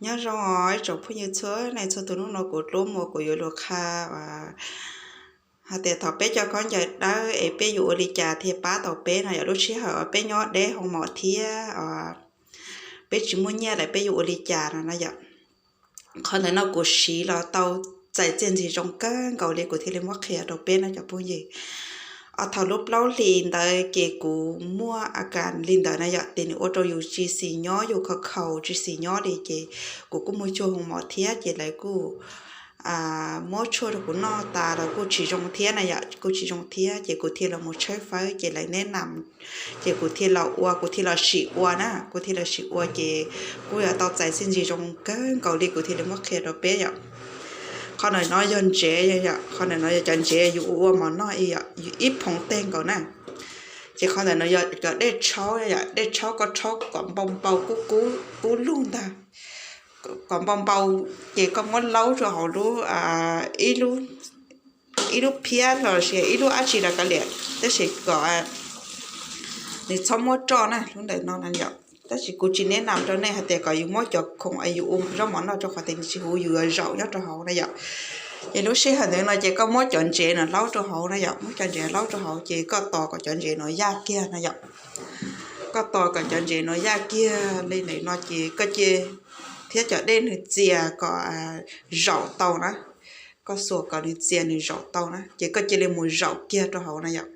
Nyob zoo ib tsoom phooj ywg txhua leej txhua tus, hnub no kuv lub muag kuv yuav lug qha hais tias thaum peb coj khaub ncaws dawb es peb yuav ua li cas thiaj pab tau peb no yom. Lub sij hawm uas peb nyob deb hoo mom thiab peb tsis muaj nyiaj lawm peb yuav ua li cas no na yom. Qhov ntawm no kuv siv los tau txais txiaj ntsig zoo kawg nkaus li kuv thiaj li muab qhia rau peb no cov phooj ywg. Thaum lub plaub hlis ntawd ces kuv muaj a kas li ntawd na yom, ces nws ua rau yus tsis xis nyob, yus khaus khaus tsis xis nyob li ces kuv kuj muaj tshuaj hoo mom thiab ces lawv kuj muab tshuaj rau kuv noj tas los kuj tsis zoo thiab na yom, kuj tsis zoo thiab ces kuv thiaj los mus tshawb fawb ces lawv neb nam ces kuv thiaj los ua, kuv thiaj los sim ua na, kuv thiaj los sim ua ces kuj yuav tau txais txiaj ntsig zoo kawg nkaus li kuv thiaj li muab qhia rau peb yom. Qhov ntawm no yog ntsev, qhov ntawm no yog cov ntsev yus ua ua mov noj yom, yus ib phoov teg nkaus na. Ces qhov ntawm no yog cov dej tshaub, dej tshaub koj tshaub kom npau npau kub lug ntag. Kom npau npau ces koj muab laub rau hauv lub, ib lub phiab los sis ib lub dab tsi los kav liam, tab sis kom nws txhob muab roj na, lub ntawm no na yom. Tab sis kuv tsis neb nam rau nej hais tias kom yus muab cov khoom yus ua zaub mov noj rau qhov tias nws tsis huv, yus yuav zaum nyob rau hauv na yom. Ces lub sij hawm ntawd no ces koj muab cov ntsev no laub rau hauv na yom, muab cov ntsev laub rau hauv ces koj tos kom cov ntsev no yaj kiag na yom. Koj tos kom cov ntsev no yaj kiag li ntawm no ces koj cia, thiab cov dej nws txias kom zaum tau na. Koj xuas kom nws txias nws zaum tau na ces koj cia li mus zaum kiag rau hauv na yom.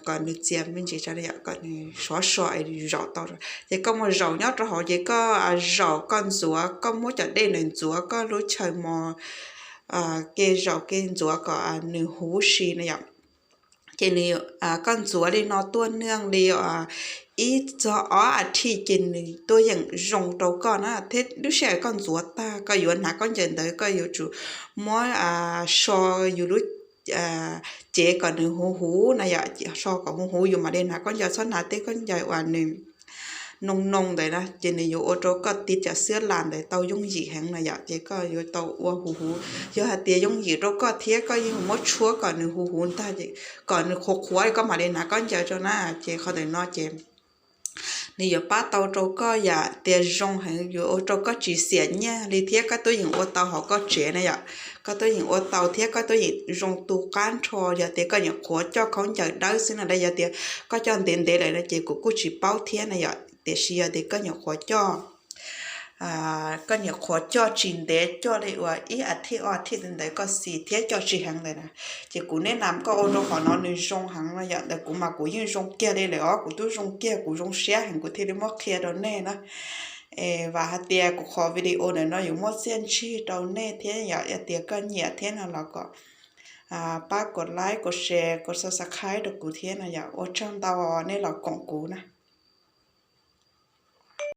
Kom nws txias me ntsis, kom nws sov so es zaum tau. Ces koj mus zaum nyob rau hauv ces koj zaum koj ntxuav, koj muab cov dej ntawd ntxuav koj lub chaw mos ke, zaum ke ntxuav kom nws huv si na yom. Ces nws, koj ntxuav li no tuaj neeg li ib txog ob as thiv ces nws tuaj yeem zoo rau koj na. Thiab lub sij hawm koj ntxuav tag koj yuav hnav khaub ncaws ntawd koj yuav tsum muab so yus lub cev kom nws huv huv na yom, so kom huv huv yus mam li hnav khaub ncaws, txhob hnav tej khaub ncaws uas nws noo noo ntawd na ces nws yuav ua rau koj tiv cov xwb las ntawd tau yooj yim heev na yom. Ces koj yuav tau ua huv huv, yog hais tias yooj yim rau koj thiab koj yeej muab tshuab kom nws huv huv ntag, kom nws qhuav qhuav koj mam li hnav khaub ncaws rau na. Ces qhov ntawm no ces nws yuav pab tau rau koj yam tias zoo heev, yuav ua rau koj tsis xiam nyiaj li thiab koj tuaj yeem ua tau hauv koj tsev na yom. Koj tuaj yeem ua tau thiab koj tuaj yeem zoo tu qab nrho yog tias koj nyuam qhuav coj khaub ncaws dawb xwb na. Yog tias koj coj ntev ntev lawm no ces kuv kuj tsis paub thiab na yom, tiam sis yog tias koj nyuam qhuav coj koj nyuam qhuav coj tsis ntev, coj li uas ib as thiv ob as thiv ntawd koj xis thiab coj tsis heev ntawd na, ces kuv neb nam koj ua rau qhov no nws zoo heev no yom. Ntawm kuv mas kuv yeej zoo kiag li lawm os, kuv twb zoo kiag, kuv zoo siab heev kuv thiaj li muab qhia rau nej na. Es vam hais tias kuv qhov video ntawm no yuav muaj txiaj ntsig rau nej thiab yom. Yog tias koj nyiam thiab no los kom pab kom like, kom share, kom subscribe rau kuv thiab no yom. Ua tsaug ntau nej los koom kuv na.